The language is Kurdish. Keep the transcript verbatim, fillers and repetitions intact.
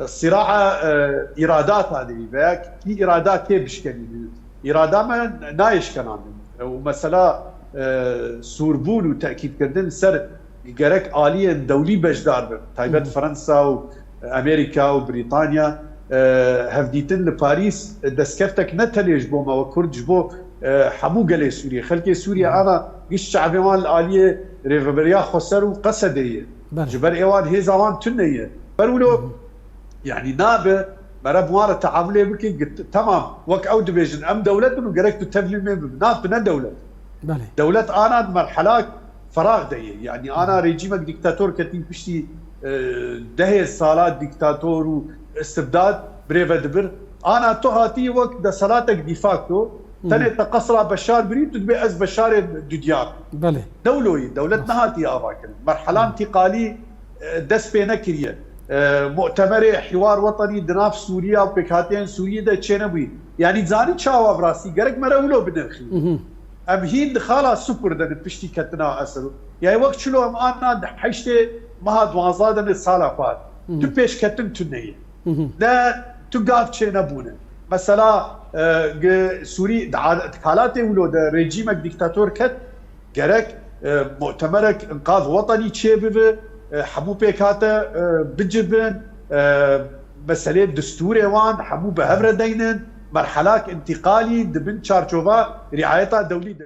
Sîra'a, e, îradata dî veya kî îrada tê bişkenî. Îrada me nayê şkenandin. E, û mesela, e, sûrbûn û tekîdkirdin ser gerek aliyên dewlî beşdar bin. Taybet Hı. Fransa û Amerîka û Brîtanya, e, hevdîtin li Parîs, e, destkeftek ne tenê ji bo me wek Kurd, ji bo, e, hemû gelê Sûriyê. Xelkê Sûriye Hı. ana giş çavê wan li aliyê Rêveberiya Xweser û Qesedê ye. Belê. Ji ber êwan hêza wan tune ye. Ber wilo, Hı hı. yanî nabe, mere bi wan re teamulê bike, git-, temam, wek ew dibêjin, em dewlet bin û gerek tu tevlî me bibin. Na, tu ne dewlet. Belê. Dewlet ana di merhelak ferah de ye. Yanî ana Hı. rejîmek dîktator ketî piştî, e, dehê sala dîktator û istibdad birêve dibir. Ana tu hatî wek deselatek de facto, Hı. tenê te qesra Beşar birî, tu dibê ez Beşarê dudyan. Belê. Ne wilo ye, dewlet Nasıl? nehatiye ava kirin. Merhela Hı. întîqalî, e, dest pê nekiriye. E, mu'temerê Hiwar Wetenî di nav Sûriye û pêkhateyên Sûriyê de çênebûyî. Yanî zanî çawa bi rastî, gerek mere wilo binirxî. Hı hı. Em hîn di xala Supur de ne piştî ketina Esed. Yani wek çilo em ana di heştê meha duwazdeh de ne sala xwe. Hı hı. Tu pêşketin tune ye. Hı hı. Ne tu gav çênebûne. Mesela, e, gi-, Sûrî di a-, di halatê wilo de rejîmek dîktator ket, gerek, e, mu'temerek înqaz wetenî çêbibe, e, hemû pêkhate, e, bicivin, e, meselê distûrê wan hemû bi hev re deynin, merhelak întîqalî di bin çarçova riayeta dewlî de.